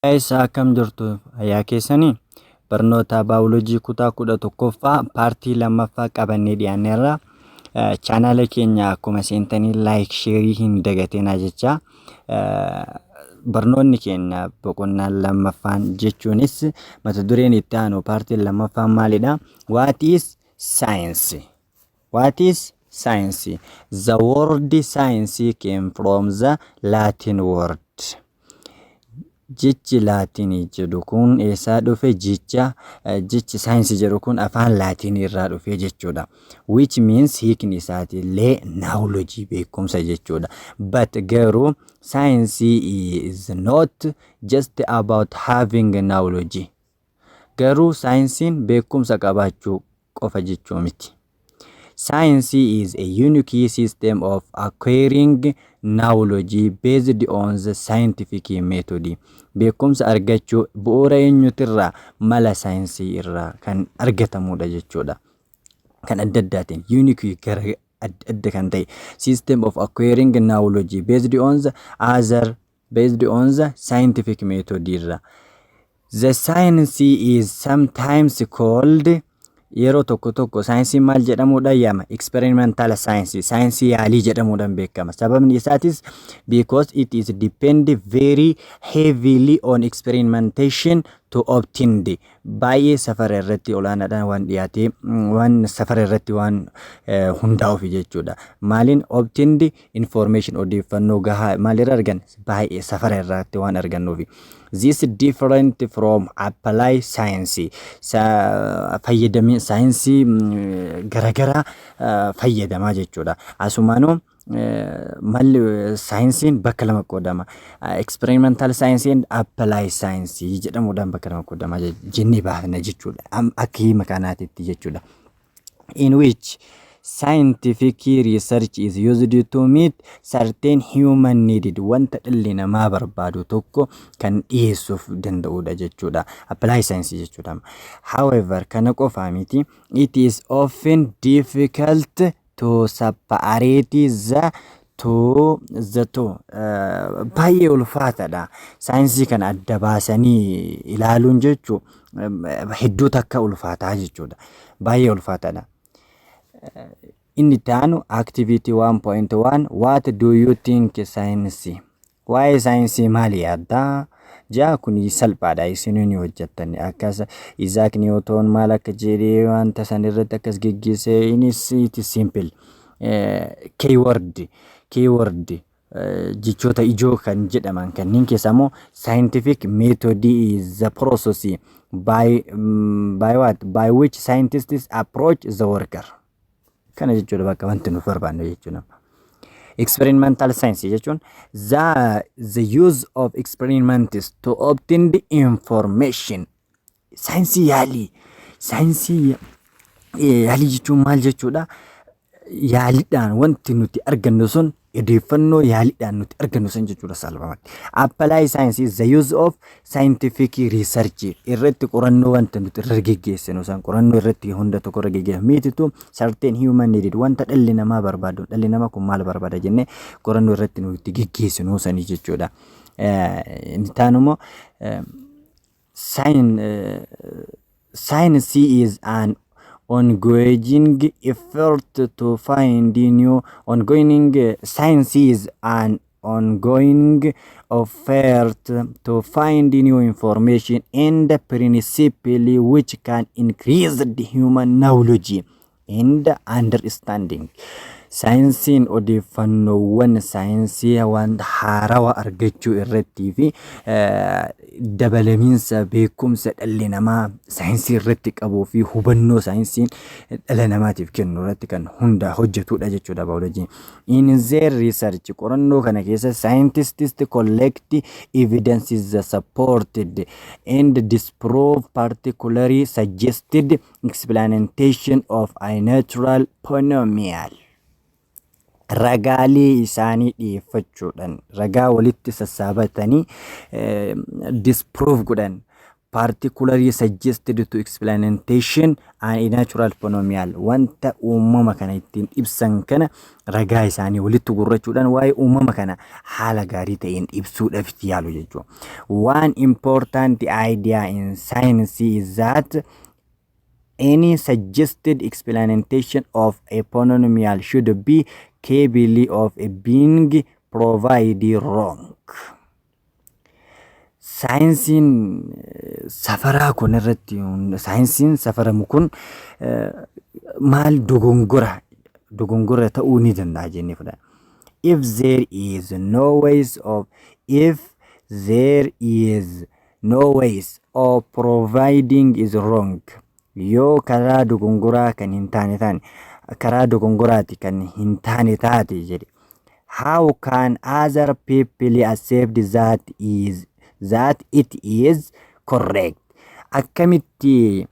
Eessa akkam jirtu fayyaa keessanii? Barnoota baayoloojii kutaa 11ffaa paartii lammaffaa qabannee dhiyaanneerra. Chaanaala keenya akkuma seentanii like, share hin dagatinaa jecha. Barnoonni keenya boqonnaan lammaffaan jechuunis mata dureen itti aanu paartiin lammaffaan maalidha? What is science? What is science? The word science came from the Latin word. Jechi Laatinii jedhu kun eessaa dhufe? Jechi saayinsii jedhu kun afaan Laatinii irraa dhufe jechuudha. Which means hiikni isaatiillee knowledge, beekumsa jechuudha. But garuu science is not just about having knowledge. Garuu saayinsiin beekumsa qabaachuu qofa jechuu miti. Science is a unique system of acquiring knowledge based on the scientific method. Beekumsa argachuu bu'uura eenyutirraa? Mala saayinsii irraa kan argatamudha jechuudha. Kan adda addaatiin unique, gara adda adda kan ta'e, system of acquiring knowledge based on the other based on the scientific method irra. The science is sometimes called, yeroo tokko tokko saayinsiin maal jedhamuudhaan yaama? Experimental science, saayinsii yaalii jedhamuudhaan beekama. Sababni isaatis because it is depend very heavily on experimentation to obtain, baay'ee safara irratti olaanaadhaan waan dhiyaatee, waan safara irratti waan hundaa'uuf jechuudha. Maaliin obtained information, odeeffannoo gahaa maalirra argan? Baay'ee safara irratti waan argannuufi. This different from apply science, fayyadamee saayinsii garagaraa fayyadamaa jechuudha. Asumaanuu malli saayinsiin bakka lama qoodama. Experimental science and apply science jedhamuudhaan bakka lama qoodama jennee baafna jechuudha. Akka hima kanaatitti jechuudha. In which scientific research is used to meet certain human needed, wanta dhalli namaa barbaadu tokko kan dhiyeessuuf danda'udha jechuudha. Apply science jechuudha. However, kana qofaa miti, it is often difficult to separate the two. Baay'ee ulfaataadha. Saayinsii kana adda baasanii ilaaluun jechuu hedduu takka ulfaataa jechuudha. Baay'ee ulfaataadha. Inni itti aanu activity 1.1, what do you think science? Waa'ee saayinsii maali yaaddaa? Jaa kun salphaadha, isinuu ni hojjettan. Akkas Isaac Newton maal akka jedhee wanta san irratti akkas geggeesse, innis it is simple. Keyword, jechoota ijoo kan jedhaman kanneen keessaa immoo scientific method is the process by what by which scientists approach the worker. Kana jechuudha bakka wanti nuuf barbaannu jechuudha. Experimental science jechuun the use of experiments to obtain the information. Saayinsii yaalii jechuun maal jechuudha? Yaaliidhaan wanti nuti argannu sun, odeeffannoo yaaliidhaan nuti argannu sun jechuudha salphumatti. Apply science is the use of scientific research, irratti qorannoo wanta nuti irra geggeessinu san, qorannoo irratti hunda tokko irra geggeessinu meet certain human needed, wanta dhalli namaa barbaadu, dhalli namaa kun maal barbaada jennee qorannoo irratti nuti geggeessinu sanii jechuudha. Inni taan immoo science is an ongoing effort to find new ongoing science is an ongoing effort to find new information and principle which can increase the human knowledge and understanding. Saayinsiin odeeffannoowwan saayinsii waan haarawaa argachuu irrattii fi dabalamiinsa beekumsa dhalli namaa saayinsii irratti qabuu fi hubannoo saayinsiin dhala namaatiif kennu irratti kan hunda hojjetudha jechuudha baayoloojiin. In their research, qorannoo kana keessa, scientists collect evidences that supported and disprove particularly suggested explanation of a natural phenomenon. Ragaalee isaanii dhiyeeffachuudhaan, ragaa walitti sassaabatanii disprove godhan. Particularly suggested to explanation and a natural phenomenal, wanta uumama kana ittiin ibsan kana ragaa isaanii walitti gurrachuudhaan waa'ee uumama kana haala gaarii ta'een ibsuudhaaf itti yaalu jechuudha. One important idea in science is that any suggested explanation of a phenomenon should be capable of being proved wrong. Saayinsiin safaraa kun irratti, saayinsiin safaramu kun maal, dogongora ta'uu ni danda'a jennee fudhanna. If there is no ways of providing is wrong, yoo karaa dogongoraa kan hin taane taane, karaa dogongoraati kan hin taane taate jedhe, how can other people accept that it is correct? Akkamitti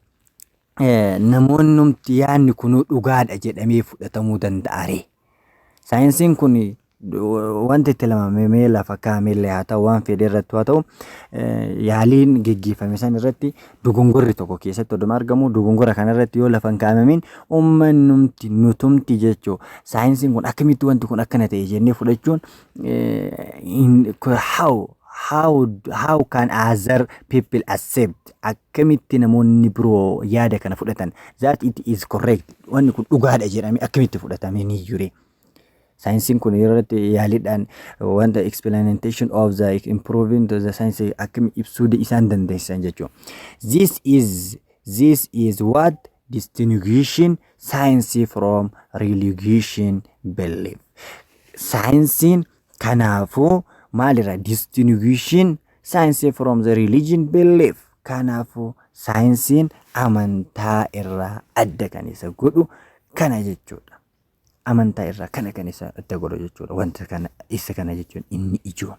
namoonnumti yaadni kunuu dhugaadha jedhamee fudhatamuu danda'a ree? Saayinsiin kun wanta itti lamamee lafa kaa'amellee haa ta'u, waan fedhe irratti haa ta'u, yaaliin geggeeffame san irratti dogongorri tokko keessatti oduma argamu, dogongora kana irratti yoo lafa hin kaa'amamin, ummannumti nutumti jechuu saayinsiin kun akkamitti wanti kun akkana ta'e jennee fudhachuun, how can other people accept, akkamitti namoonni biroo yaada kana fudhatan, that it is correct, wanni kun dhugaadha jedhamee akkamitti fudhatamee ni jire? Saayinsiin kun yeroo irratti yaaliidhaan wanta explanation of the improving the science akkami ibsuu isaan dandeessisan jechuudha. This is what distinguishing science from religion belief. Saayinsiin kanaafuu maalirra distinguishing science from the religion belief. Kanaafuu saayinsiin amantaa irraa adda kan isa godhu kana jechuudha. Amantaa irraa kana kan isa adda godhu jechuudha. Wanta kana isa kana jechuun inni ijoon.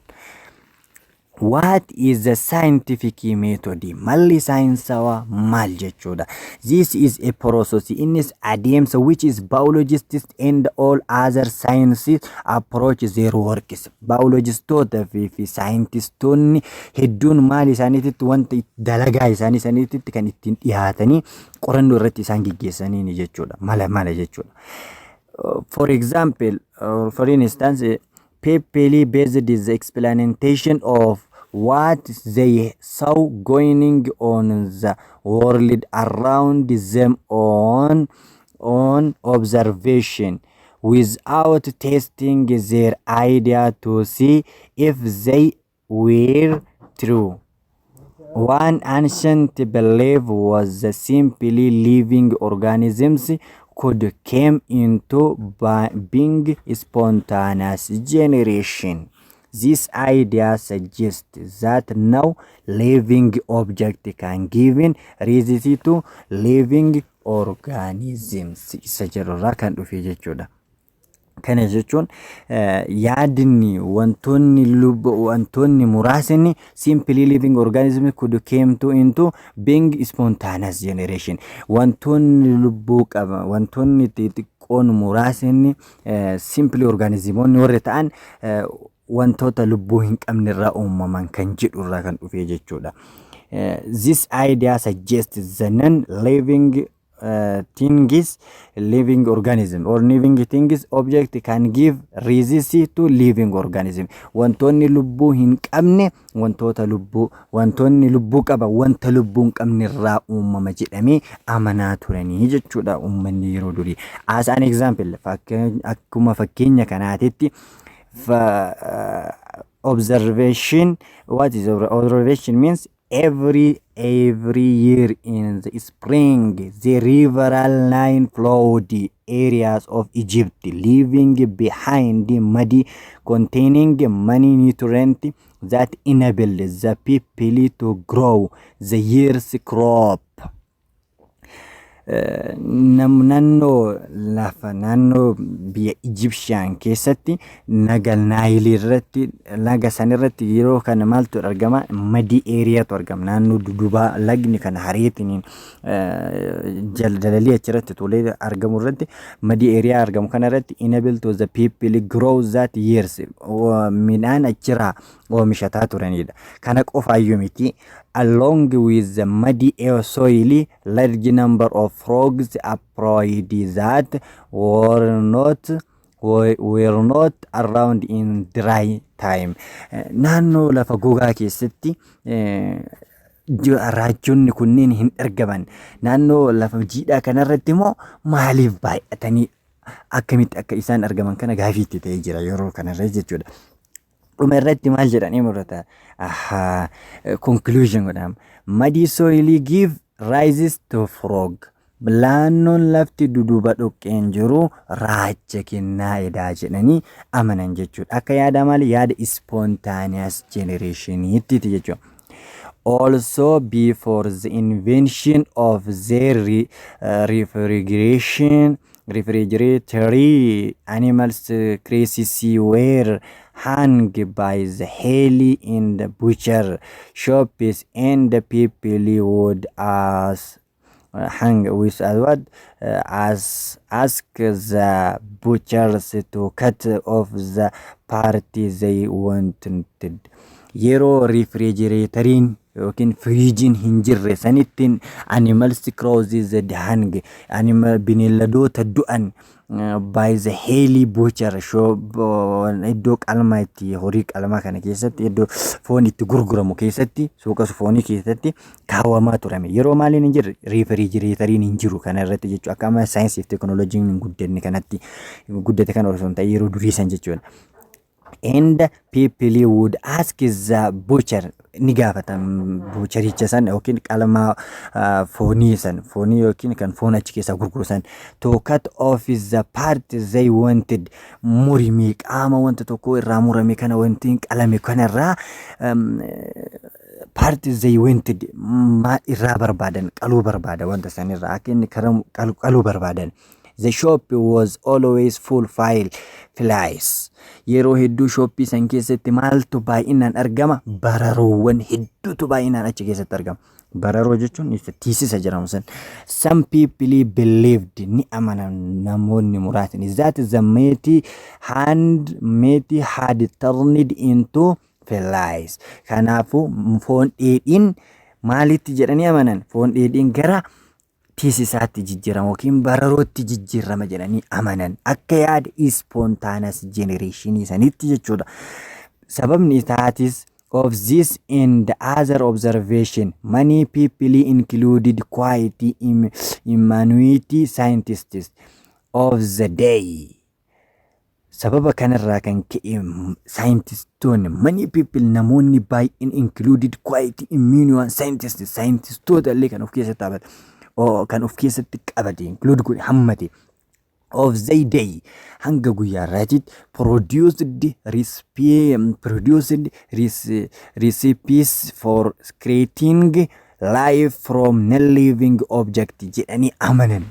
What is the scientific method? Malli saayinsawaa maal jechuudha? This is a process. Innis adeemsa which is biologists and all other sciences approach their works. Biologistoota fi saayintistoonni hedduun maal isaaniititti, wanta dalagaa isaanii isaaniititti kan ittiin dhiyaatanii qorannoo irratti isaan geggeessaniini jechuudha. Mala jechuudha. For example, or for instance, people based the explanation of what they saw going on the world around them on observation without testing their idea to see if they were true. One ancient belief was that simply living organisms could come into being spontaneous generation. This idea suggests that no living object can give rise to living organisms isa jedhurraa kan dhufe jechuudha. Kana jechuun yaadni wantoonni lubbu, wantoonni muraasni simply living organism could came to into being spontaneous generation, wantoonni lubbuu qaban, wantoonni xixiqqoon muraasni, simply organismoonni warri ta'an, wantoota lubbuu hin qabne irraa uumaman kan jedhu irraa kan dhufe jechuudha. This idea suggests the non-living things, living organism or living things object can give rise to living organism. Wantoonni lubbuu hin qabne, wantoota lubbuu, wantoonni lubbuu qaban wanta lubbuu hin qabne irraa uumama jedhamee amanaa turanii jechuudha uummanni yeroo durii. As an example, akkuma fakkeenya kanaatitti, observation, what is observation means, every year in the spring the River Nile flowed areas of Egypt, leaving behind muddy containing many nutrients that enabled the people to grow the year's crop. Naannoo lafa naannoo biyya Egyptian keessatti laga Naayilii irratti, laga san irratti yeroo kana maaltu argama? Muddy areatu argama. Naannoo dudubaa lagni kana hareetiin dalalii achirratti tolee argamu irratti, muddy area argamu kana irratti enable to the people grow that years midhaan achirraa oomishataa turanidha. Kana qofaayyuu miti. Along with the muddy soil, large number of frogs appeared that were not around in dry time. Naannoo lafa gogaa keessatti raajonni kunneen hin argaman. Naannoo lafa jiidhaa kanarratti immoo maaliif baay'atanii, akkamitti akka isaan argaman kana gaafiitti ta'ee jira yeroo kanarra jechuudha. Dhuma irratti maal jedhanii murata? Conclusion godhama. Muddy soil give rises to frog. Naannoon lafti duduba dhoqqeen jiru raacha kennaa edaa jedhanii amanan jechuudha. Akka yaada maali? Yaada spontaneous generationiitti jechuudha. Also, before the invention of their refrigeration refrigeratory, animals carcasses were hung by the hair in the butcher shops, and the people would as hang with what as ask the butchers to cut off the part they wanted. Yeroo refrigeratoriin yookiin firiijiin hin jirre sanittiin animals carcasses the hang animal bineeldoota du'an by the hair butcher shop, iddoo qalma itti horii qalmaa kana keessatti, iddoo foon itti gurguramu keessatti, suuqa foonii keessatti kaawwamaa turame. Yeroo maaliin hin jirre? Refrigeratoriin hin jiru kana irratti jechuudha. Akka amma saayinsii fi teekinooloojiin hin guddanne kanatti guddate kana osoo hin ta'in, yeroo durii san jechuudha. And people would ask the butcher, ni gaafatan butchericha san yookiin qalma foonii san, foonii yookiin kan foon achi keessaa gurguru san, to cut off the part they wanted. Murime qaama wanta tokko irraa murame kana, wanti qalame kanarraa part they wanted irraa barbaadan, qaluu barbaada, wanta san irraa akka inni qaluu barbaadan. The shop was always full flies. Yeroo hedduu shopii san keessatti maaltu baay'inaan argama? Bararoowwan hedduutu baay'inaan achi keessatti argama. Bararoo jechuun tiisisa jedhamu san. Some people believed, ni amanan namoonni muraasni, that the meat had turned into flies. Kanaafuu foon dheedhiin maalitti jedhanii amanan? Foon dheedhiin gara tiisisaatti jijjiirama yookiin bararootti jijjiirama jedhanii amanan akka yaada spontaneous generationii sanitti jechuudha. Sababni isaatis, of this and the other observation, many people, included quite eminent scientists of the day. Sababa kanarraa kan ka'e saayintistoonni, many people, namoonni baay'een, included quite eminent scientists, saayintistoota illee kan of keessatti qabate, kan of keessatti qabate, include godhe, hammate, of the day hanga guyyaa irraatitti produced recipes for creating life from non-living object jedhanii amanan.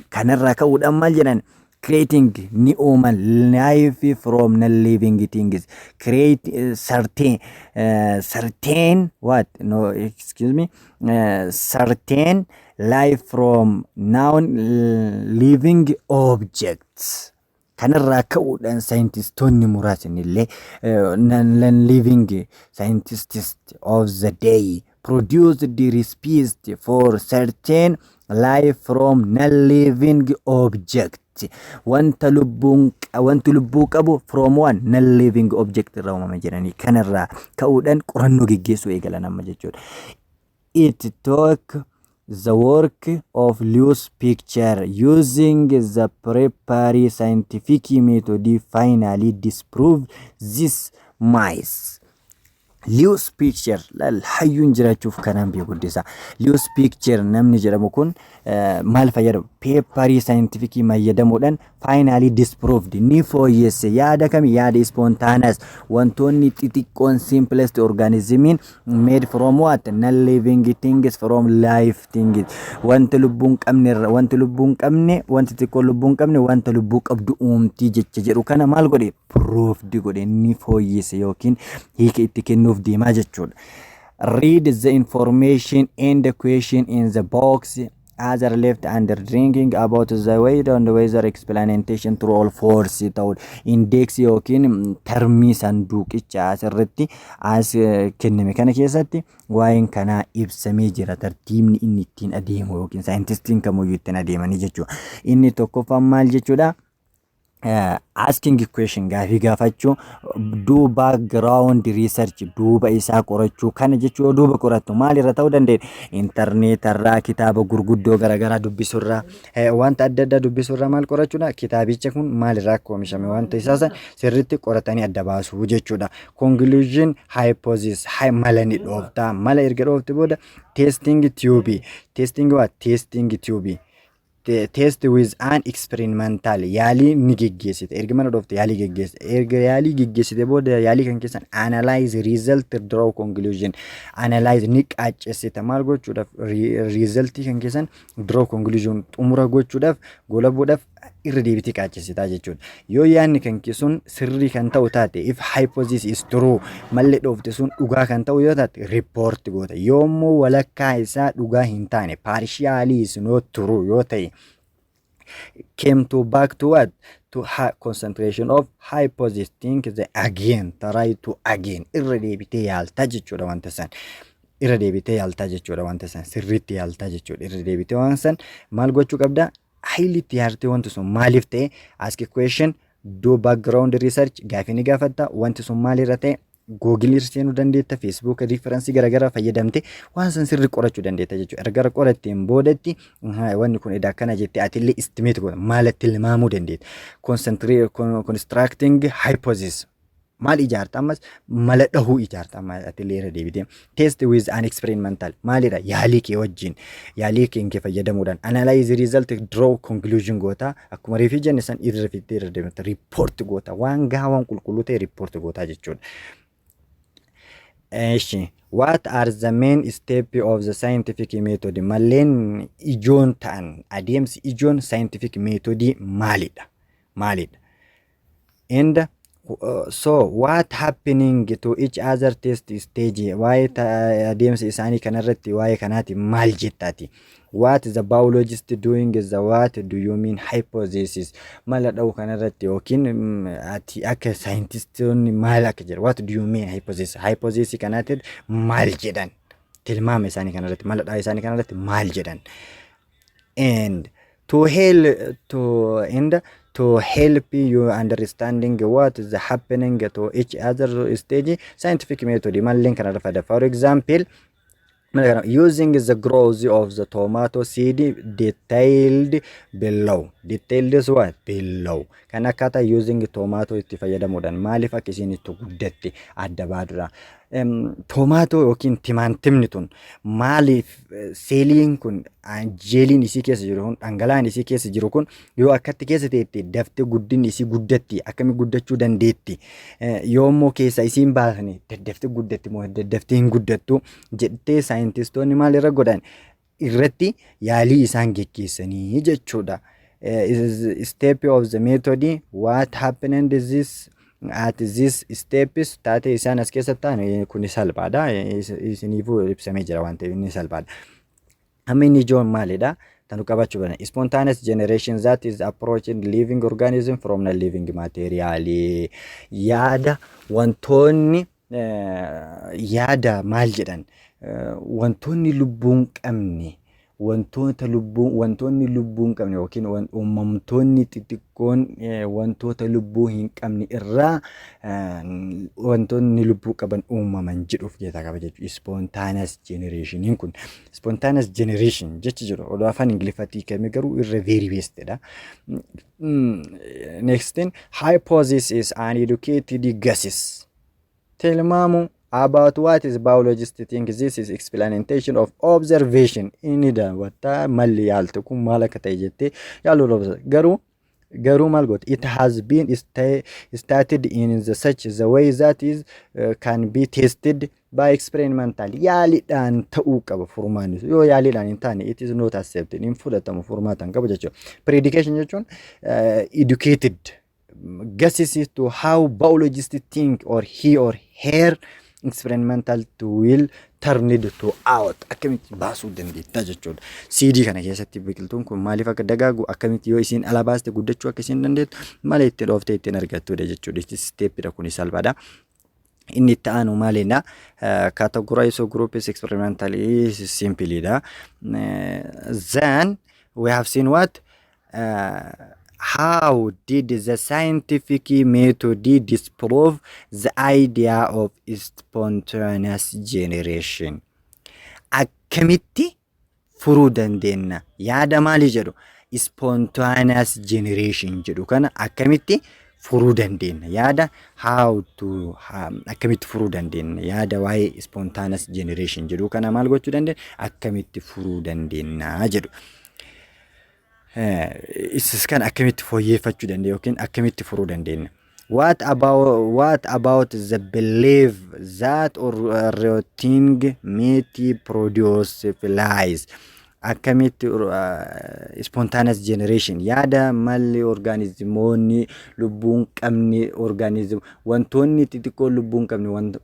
Kanarraa ka'uudhaan maal jedhan? Creating ni uuman life from non-living things, create certain what, no, excuse me, certain life from non living objects. Kanarraa ka'uudhaan saayintistoonni muraasni illee, non living scientists of the day, produced the recipes for certain life from non-living object. Wanta lubbuun, wanti lubbuu qabu from one non-living object irraa uumame jedhanii kanarraa ka'uudhaan qorannoo geggeessuu eegalan amma jechuudha. It took the work of Louis Pasteur using the proper scientific method finally disproved this myth. Louis Pasteur laal, hayyuun jiraachuuf kanaan biyya guddisa. Louis Pasteur namni jedhamu kun maal fayyadamu? Paperii scientificii fayyadamuudhaan finally disproved, ni fooyyesse. Yaada kami? Yaada spontaneous, wantoonni xixiqqoon, simplest organismiin made from what? Non living things from life things. Wanta lubbuun qabne irra, wanti lubbuun qabne, wanti xixiqqoon lubbuun qabne wanta lubbuu qabdu uumtii jecha jedhu kana maal godhe? Proved godhe, ni fooyyesse yookiin hiika itti kennuuf deemaa jechuudha. Read the information and the question in the box other left under drinking about the weather and weather explanation, true or false ta'udha. Index yookiin termii sanduuqicha asirratti as kenname kana keessatti waa'een kanaa ibsamee jira. Tartiibni inni ittiin adeemu yookiin saayintistiin kamuyyuu ittiin adeemanii jechuudha. Inni tokkoffaan maal jechuudha? Asking question, gaafii gaafachuu, do background research, duuba isaa qorachuu. Kana jechuu duuba qorattu maal irra ta'uu dandeenya? Intarneetarraa, kitaaba gurguddoo garaagaraa dubbisurraa, wanta adda addaa dubbisurraa maal qorachuudha? Kitaabicha kun maal irraa akka oomishame wanta isaa san sirriitti qoratanii adda baasuu jechuudha. Conclusion hypothesis, mala ni dhoofta. Mala erga dhoofte booda testing tube, testing what? Testing tube, test with an experimental, yaalii ni geggeessite. Erga mana dhoofte yaalii geggeessite. Erga yaalii geggeessite booda yaalii kan keessan analyze result, draw conclusion. Analyze, ni qaaccessite. Maal gochuudhaaf? Resultii kan keessan draw conclusion, xumura gochuudhaaf, golabuudhaaf irra deebitee qaaccessitaa jechuudha. Yoo yaadni kan sun sirrii kan ta'u taate, if hypothesis is true, malli dhoofte sun dhugaa kan ta'u yoo taate, report goota. Yoo immoo walakkaa isaa dhugaa hin taane, partially is not true yoo ta'e, came to back to what? To concentration of hypothesis, think the again, try to again, irra deebitee yaaltaa jechuudha wanta san. Irra deebitee yaaltaa jechuudha wanta san, sirriitti yaaltaa jechuudha. Irra deebitee waan san maal gochuu qabda? Highly itti yaartee wanti sun maaliif ta'e? Ask a question, do background research, gaafii ni gaafatta, wanti sun maalirra ta'e. Googilii seenuu dandeetta, Facebook referencii garaagaraa fayyadamte waan san sirri qorachuu dandeetta jechuudha. Erga qoratteen boodatti wanni kun edaa akkana jettee atillee estimate goota, maalatti tilmaamuu dandeetta. Constructing hypothesis, maal ijaarta? Ammas mala dhahuu ijaarta. Amma atillee irra deebitee test with an experimental, maalidha? Yaalii kee wajjin, yaalii kee fayyadamuudhaan analyze result, draw conclusion goota. Akkuma reefii jenne san irra fittee irra deemte report goota. Waan gahaa, waan qulqulluu ta'e report goota jechuudha. Eeshi, what are the main step of the scientific method? Malleen ijoon ta'an, adeemsi ijoon scientific method maalidha? Maalidha? And so what happening to each other test stage? Waa'ee adeemsa isaanii kanarratti, waa'ee kanaati maal jettaati? What the biologist doing is the what do you mean hypothesis? Mala dha'u kanarratti yookiin ati akka saayintistoonni maal akka jedhan, what do you mean hypothesis? Hypothesis kanaatiin maal jedhan? Tilmaama isaanii kanarratti, mala dha'u isaanii kanarratti maal jedhan? And to help to and to help you understanding what is happening to each other stage scientific method, malleen kanarra fada. For example, using the growth of the tomato seed detailed below. Detailed is what? Below. Kan akkaataa using tomato itti fayyadamuudhaan maaliif akka isheen itti guddatte adda baadudha. Tomato yookiin timaantimni tun maaliif seeliin kun, jeeliin isii keessa jiru kun, dhangala'aan isii keessa jiru kun yoo akkatti keessa teette daftee guddinni isii guddatti, akkami guddachuu dandeetti? Yoo immoo keessa isiin baasne daddaftee guddatti moo daddaftee hin guddattu jettee saayintistoonni maal irra godhan? Irratti yaalii isaan geggeessanii jechuudha. Step of the method, what happened this at this steps, taatee isaan as keessatti ta'an kun salphaadha. Isiniifuu ibsamee jira waan ta'eef inni salphaadha. Amma inni ijoon maalidha? Tanu qabachuu bana. Spontaneous generation, that is approaching living organism from non living material. Yaada wantoonni, yaada maal jedhan, wantoonni lubbuun qabne, wantoota lubbuu, wantoonni lubbuu hin qabne yookiin uumamtoonni xixiqqoon wantoota lubbuu hin qabne irraa wantoonni lubbuu qaban uumaman jedhuuf keessaa qaba jechuudha. Spontaneous generationiin kun, spontaneous generation jechi jedhu oduu afaan Ingiliffaatti hiikame garuu irra very best dha. Next thing, hypothesis is an educated guesses. Tilmaamu About what is biologist think? This is explanation of observation. Inni daawwattaa malli yaaltu kun maal akka ta'e jettee yaaluu. Garuu maal goote? It has been started in the such the way that is can be tested by experimental. Yaaliidhaan ta'uu qaba furmaanni. Yoo yaaliidhaan hin taane, it is not accepted, hin fudhatamu, furmaata hin qabu jechuudha. Prediction jechuun educated guesses to how biologists think or he or her experimental to will turn it to out. Akkamitti baasuu dandeetta jechuudha. CD kana keessatti biqiltuun kun maaliif akka dagaagu, akkamitti yoo isiin ala baaste guddachuu akka isiin dandeettu, mala itti dhooftee ittiin argattudha jechuudha. Stepidha kun, salphaadha. Inni itti aanu maalidha? Categorize groups experimentally simplyidha. Then we have seen what? How did the scientific method disprove the idea of spontaneous generation? Akkamitti furuu dandeenya? Yaada maalii jedhu? Spontaneous generation jedhu kana akkamitti furuu dandeenya? Yaada how to akkamitti furuu dandeenya? Yaada waa'ee spontaneous generation jedhu kana maal gochuu dandeenya? Akkamitti furuu dandeenya jedhu. Isis kan akkamitti fooyyeffachuu dandeenya yookiin akkamitti furuu dandeenya? What about the belief that or rotting meat produce flies? Akkamitti spontaneous generation, yaada malli organismoonni lubbuu hin qabne, organism wantoonni xixiqqoo lubbuu hin qabne, wanta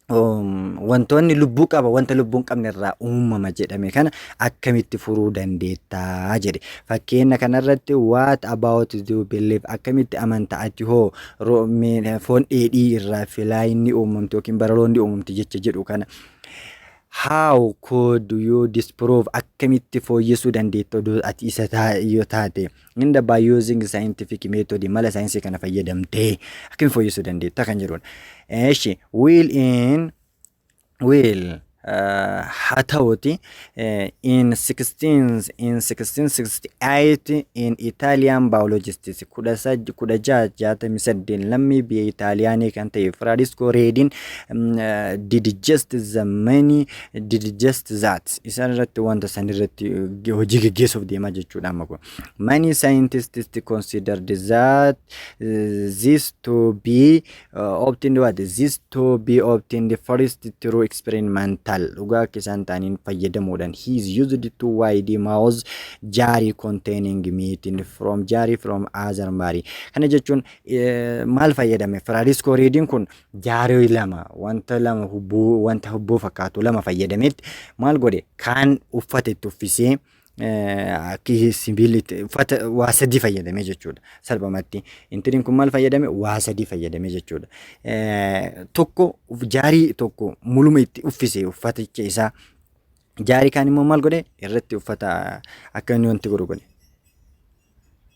wantoonni lubbuu qaba wanta lubbuu hin qabne irraa uumama jedhame kana akkamitti furuu dandeettaa jedhe. Fakkeenya kanarratti, what about the belief, akkamitti amanta ati hoo foon dheedhii irraa flyinni uumamte yookiin baraloonni uumamte jecha jedhu kana? How could you disprove, akkamitti fooyyessuu dandeetta odoo ati isa yoo taate inda by using scientific method, mala saayinsii kana fayyadamtee akkamitti fooyyessuu dandeetta kan jedhudha. Eeshi, will in will haa ta'uti, in 1668 in Italian biologists, 1668 lammii biyya Itaaliyaanii kan ta'e Francisco Rediin did just the many did just that. Isaan irratti wanta san irratti hojii geggeessuuf deemaa jechuudha amma kun. Many scientists considered that this to be obtained, what, this to be obtained first through experimental, dhugaa akka isaan ta'aniin fayyadamuudhaan. He is used to wide mouth jar containing meat from jar from other mari. Kana jechuun maal fayyadame Francisco Rediin kun? Jarii lama, wanta lama, hubbuu, wanta hubbuu fakkaatu lama fayyadametti maal godhe? Kaan uffata itti uffisee, akka sibiilli uffata waa sadii fayyadame jechuudha. Salphumatti intiriin kun maal fayyadame? Waa sadii fayyadame jechuudha. Tokko, jarii tokko muluma itti uffise uffaticha isaa. Jarii kaan immoo maal godhe? Irratti uffata akka inni wanti godhu godhe.